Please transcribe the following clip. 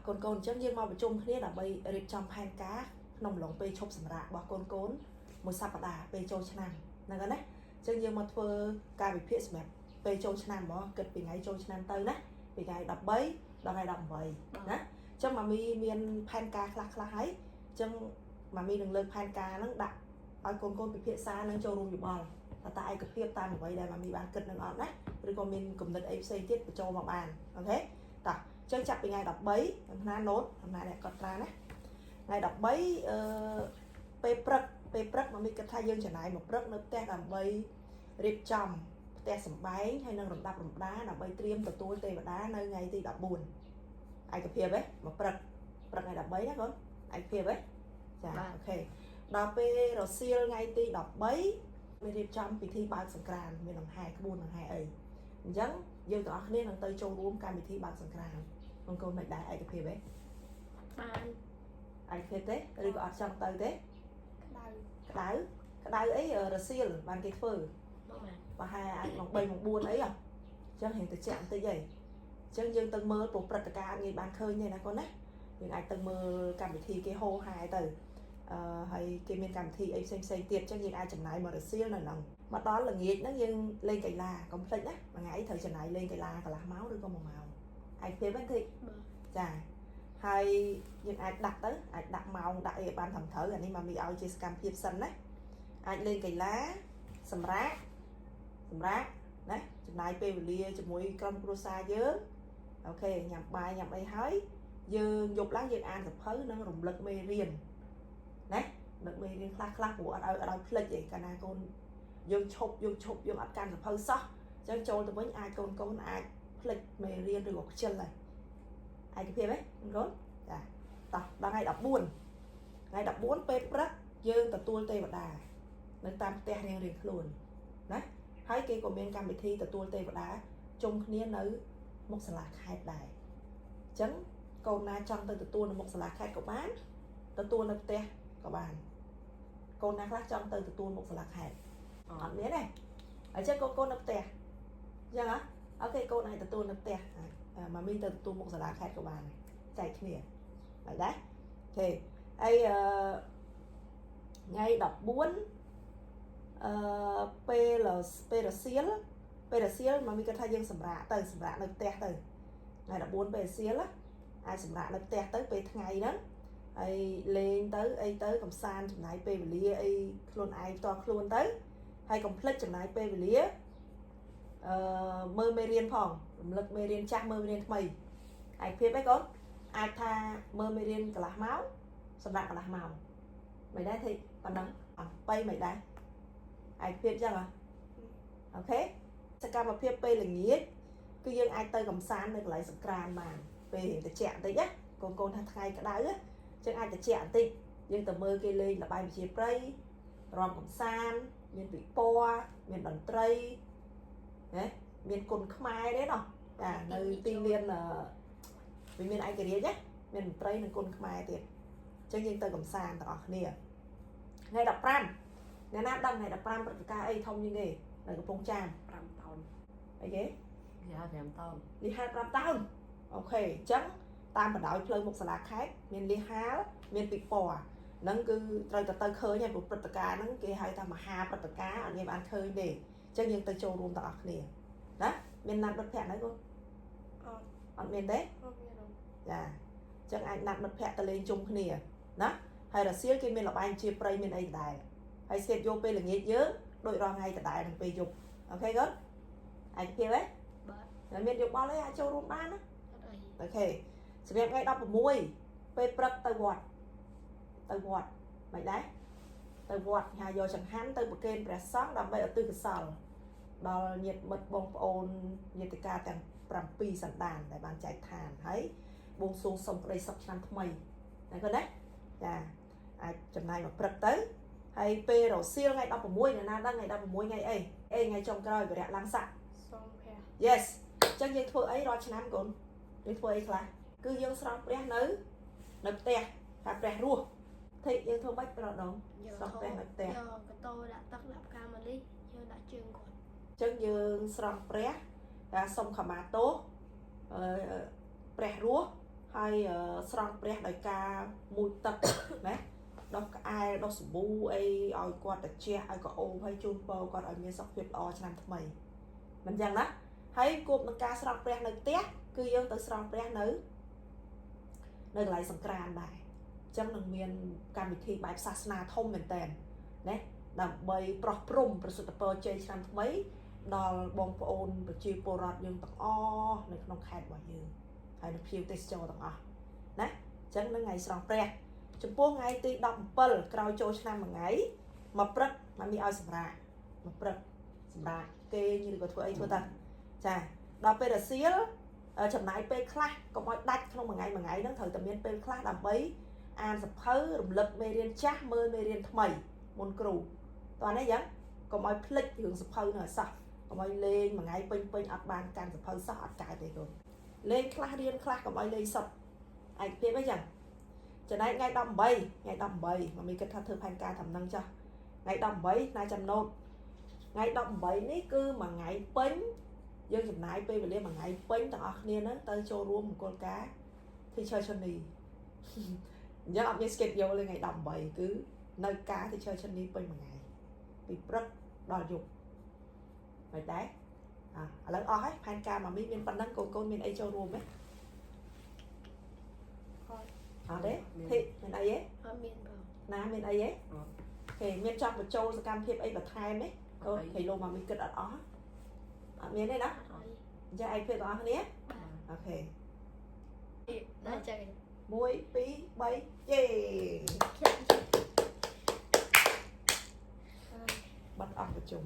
កូនកូនអញ្ចឹងយើងមកប្រជុំគ្នាដើម្បីរៀបចំផែនការក្នុងអំឡុងពេលឈប់សម្រាករបស់កូនកូនមួយសប្តាហ៍ពេលចូលឆ្នាំហ្នឹងហើយណាអញ្ចឹងយើងមកធ្វើការវិភាគសម្រាប់ពេលចូលឆ្នាំហ្មងគិតពីថ្ងៃចូលឆ្នាំទៅណាពីថ្ងៃ13ដល់ថ្ងៃ18ណាអញ្ចឹងម៉ាមីមានផែនការខ្លះខ្លះហើយអញ្ចឹងម៉ាមីនឹងលើកផែនការហ្នឹងដាក់ឲ្យកូនកូនពិភាក្សានិងចូលរួមយោបល់តើតើឯកភាពតាមអ្វីដែលម៉ាមីបានគិតនឹងអត់ណាឬក៏មានគំនិតអីផ្សេងទៀតបញ្ចូលមកបាន OK តោះអញ្ចឹងចាប់ពីថ្ងៃ13ខ្ញុំណា note ខ្ញុំណាអ្នកកត់ត្រាណាថ្ងៃ13អឺពេលព្រឹកពេលព្រឹកម៉ាមីគិតថាយើងចំណាយមកព្រឹកនៅផ្ទះដើម្បីរៀបចំផ្ទះសម្បែងហើយនឹងរំដាប់រំដាដើម្បីត្រៀមទទួលទេវតានៅថ្ងៃទី14ឯកភាពហ៎មកព្រឹកព្រឹកថ្ងៃ13ណាកូនឯកភាពហ៎ចា OK ដល់ពេលរសៀលថ្ងៃទី13មានរៀបចំពិធីបើកសង្ក្រានមានដង្ហែក្បួនដង្ហែអីអញ្ចឹងយើងទាំងអស់គ្នានឹងទៅចូលរួមកម្មវិធីបើកសង្ក្រានបងកូនមិនដែរឯកភាពទេ បាន ឯកភាពទេឬក៏អត់ចង់ទៅទេ ក្តៅ ក្តៅក្តៅអីរសៀលបានគេធ្វើ មកបាន ប្រហែលអាចម៉ោង3ម៉ោង4អីហ៎អញ្ចឹងរៀងត្រជាក់បន្តិចហីអញ្ចឹងយើងទៅមើលព្រោះព្រឹត្តិការណ៍អត់ងាយបានឃើញទេណាកូនណាយើងអាចទៅមើលកម្មវិធីគេហោហែទៅអឺហើយគេមានកម្មវិធីអីផ្សេងផ្សេងទៀតអញ្ចឹងយើងអាចចំណាយមករសៀលនៅហ្នឹងមកដល់ល្ងាចហ្នឹងយើងលេងកីឡាកុំភ្លេចណាមួយថ្ងៃត្រូវចំណាយលេងកីឡាកន្លះម៉ោងឬក៏1ម៉ោងឯកភាពហ្នឹងតិច បាទ ចាហើយយើងអាចដាក់ទៅអាចដាក់ម៉ោងដាក់អីឲ្យបានត្រឹមត្រូវអានេះមកមីឲ្យជាសកម្មភាពសិនណាអាចលេងកីឡាសម្រាប់សម្រាប់ណាចំណាយពេលវេលាជាមួយក្រុមគ្រួសារយើង OK ញ៉ាំបាយញ៉ាំអីហើយយើងយប់ឡើងយើងអានសៀវភៅនិងរំលឹកមេរៀនណារំលឹកមេរៀនខ្លះខ្លះព្រោះអត់ឲ្យភ្លេចទេកាលណាកូនយើងឈប់យើងឈប់យើងអត់កាន់សៀវភៅសោះអញ្ចឹងចូលទៅវិញអាចកូនកូនអាចភ្លេចមេរៀនឬក៏ខ្ជិលហើយ ឯកភាពហ៎កូនចាតោះដល់ថ្ងៃ14ថ្ងៃ14ពេលព្រឹកយើងទទួលទេវតានៅតាមផ្ទះរៀងរៀងខ្លួនណាហើយគេក៏មានកម្មវិធីទទួលទេវតាជុំគ្នានៅមុខសាលាខេត្តដែរអញ្ចឹងកូនណាចង់ទៅទទួលនៅមុខសាលាខេត្តក៏បានទទួលនៅផ្ទះក៏បានកូនណាខ្លះចង់ទៅទទួលមុខសាលាខេត្តអត់មានទេអញ្ចឹងកូនកូននៅផ្ទះអញ្ចឹងហ៎ OK កូនអាចទទួលនៅផ្ទះម៉ាមីទៅទទួលមុខសាលាខេត្តក៏បានដែរចែកគ្នាហើយដែរ OK ហើយអឺថ្ងៃ14អឺពេលពេលរសៀលពេលរសៀលម៉ាមីគាត់ថាយើងសម្រាកទៅសម្រាកនៅផ្ទះទៅថ្ងៃ14ពេលរសៀលណាអាចសម្រាកនៅផ្ទះទៅពេលថ្ងៃហ្នឹងហើយលេងទៅអីទៅកំសាន្តចំណាយពេលវេលាអីខ្លួនឯងផ្ទាល់ខ្លួនទៅហើយកុំភ្លេចចំណាយពេលវេលា អឺមើលមេរៀនផងរំលឹកមេរៀនចាស់មើលមេរៀនថ្មីឯកភាពអីកូនអាចថាមើលមេរៀនកន្លះម៉ោងសម្រាប់កន្លះម៉ោងមិនដែរទេប៉ុណ្ណឹងអត់បីមិនដែរឯកភាពចឹងហ៎ OK សកម្មភាពពេលល្ងាចគឺយើងអាចទៅកំសាន្តនៅកន្លែងសង្ក្រានបានពេលរៀងត្រជាក់បន្តិចណាកូនកូនថាថ្ងៃក្តៅណាចឹងអាចត្រជាក់បន្តិចយើងទៅមើលគេលេងល្បែងប្រជាប្រិយរំកំសាន្តមានពិព័រណ៍មានតន្ត្រីណាមានគុនខ្មែរទេណោះចានៅទីលានអឺវាមានឯករាជ្យណាមានតន្ត្រីនិងគុនខ្មែរទៀតអញ្ចឹងយើងទៅកំសាន្តទាំងអស់គ្នាថ្ងៃ15អ្នកណាដឹងថ្ងៃ15ព្រឹត្តិការណ៍អីធំជាងគេនៅកំពង់ចាម 5តោន អីគេ គេហៅ5តោន លៀសហាល5តោន OK អញ្ចឹងតាមបណ្ដោយផ្លូវមុខសាលាខេត្តមានលៀសហាលមានពិព័រណ៍ហ្នឹងគឺត្រូវតែទៅឃើញហើយព្រោះព្រឹត្តិការណ៍ហ្នឹងគេហៅថាមហាព្រឹត្តិការណ៍អត់ងាយបានឃើញទេអញ្ចឹងយើងទៅចូលរួមទាំងអស់គ្នាណាមានណាត់មិត្តភក្តិនៅកូន អត់ អត់មានទេ អត់មាន ចាអញ្ចឹងអាចណាត់មិត្តភក្តិទៅលេងជុំគ្នាណាហើយរសៀលគេមានល្បែងជាប្រិយមានអីដដែលហើយស្ទាបយកពេលល្ងាចយើងដូចរាល់ថ្ងៃដដែលនឹងពេលយប់ OK កូនឯកភាពហ៎ បាទ តែមានយោបល់អីអាចចូលរួមបានណា អត់អី OK សម្រាប់ថ្ងៃ16ពេលព្រឹកទៅវត្តទៅវត្តមិនដែរទៅវត្តហៅយកចង្ហាន់ទៅប្រគេនព្រះសង្ឃដើម្បីឧទ្ទិសកុសលដល់ញាតិមិត្តបងប្អូនញាតិកាទាំង7សន្តានដែលបានចែកឋានហើយបួងសួងសុំក្តីសុខឆ្នាំថ្មីណាកូនណាចាអាចចំណាយមកព្រឹកទៅហើយពេលរសៀលថ្ងៃ16អ្នកណាដឹងថ្ងៃ16ថ្ងៃអីអេថ្ងៃចុងក្រោយវរៈឡើងស័ក សូមព្រះ Yes អញ្ចឹងយើងធ្វើអីរាល់ឆ្នាំកូនយើងធ្វើអីខ្លះគឺយើងស្រង់ព្រះនៅនៅផ្ទះថាព្រះរស់ថេយើងធ្វើម៉េចប្រដងស្រង់ព្រះនៅផ្ទះ យកកតោដាក់ទឹកដាក់ផ្កាម្លិះយើងដាក់ជើងគាត់ អញ្ចឹងយើងស្រង់ព្រះថាសុំខមាទោសអឺព្រះរស់ហ ហើយស្រង់ព្រះដោយការមូចទឹក ណាដោះក្អែលដោះសាប៊ូអីឲ្យគាត់ត្រជាក់ឲ្យក៏អូបហើយជូនពរគាត់ឲ្យមានសុខភាពល្អឆ្នាំថ្មីមិនចឹងណាហើយគួបនឹងការស្រង់ព្រះនៅផ្ទះគឺយើងទៅស្រង់ព្រះនៅនៅកន្លែងសង្ក្រានដែរអញ្ចឹងនឹងមានកម្មវិធីបែបសាសនាធំមែនតើណាដើម្បីប្រោះព្រំប្រសិទ្ធពរជ័យឆ្នាំថ្មីដល់បងប្អូនប្រជាពលរដ្ឋយើងទាំងអស់នៅក្នុងខេត្តរបស់យើងហើយនៅភ្ញៀវទេសចរទាំងអស់ណាអញ្ចឹងនឹងថ្ងៃស្រង់ព្រះចំពោះថ្ងៃទី17ក្រោយចូលឆ្នាំមួយថ្ងៃមកព្រឹកមកមានឲ្យសម្រាកមកព្រឹកសម្រាកគេងឬក៏ធ្វើអីធ្វើទៅចាដល់ពេលរសៀលចំណាយពេលខ្លះកុំឲ្យដាច់ក្នុងមួយថ្ងៃមួយថ្ងៃហ្នឹងត្រូវតែមានពេលខ្លះដើម្បីអានសភៅរំលឹកមេរៀនចាស់មើលមេរៀនថ្មីមុនគ្រូតោះនេះយ៉ាងកុំឲ្យភ្លេចរឿងសភៅនៅឲ្យសោះកុំឲ្យលេងមួយថ្ងៃពេញពេញអត់បានកាន់សភៅសោះអត់កើតទេកូនលេងខ្លះរៀនខ្លះកុំឲ្យលេងសុទ្ធឯកភាពអីចឹងចំណែកថ្ងៃ18ថ្ងៃ18មកមានគិតថាធ្វើផែនការធ្វើនឹងចុះថ្ងៃ18ណាចាំណូតថ្ងៃ18នេះគឺមួយថ្ងៃពេញយើងចំណាយពេលវេលាមួយថ្ងៃពេញទាំងអស់គ្នាហ្នឹងទៅចូលរួមមង្គលការ Teacher Chony អញ្ចឹងអត់មាន schedule ទេថ្ងៃ18គឺនៅការ Teacher Chony ពេញមួយថ្ងៃពីព្រឹកដល់យប់មិនដែរអាឥឡូវអស់ហើយផែនការម៉ាមីមានប៉ុណ្ណឹងកូនកូនមានអីចូលរួមទេ អត់ អត់ទេធីមានអីទេ អត់មានបង ណាមានអីទេ អត់ គេមានចង់បញ្ចូលសកម្មភាពអីបន្ថែមទេកូនគេលោកម៉ាមីគិតអត់អស់អត់មានទេណា អត់អី អញ្ចឹងឯងភាពទាំងអស់គ្នា បាទ OK ដល់ចឹង 1 2 3យេ ខ្ញុំ បាត់អស់ប្រជុំ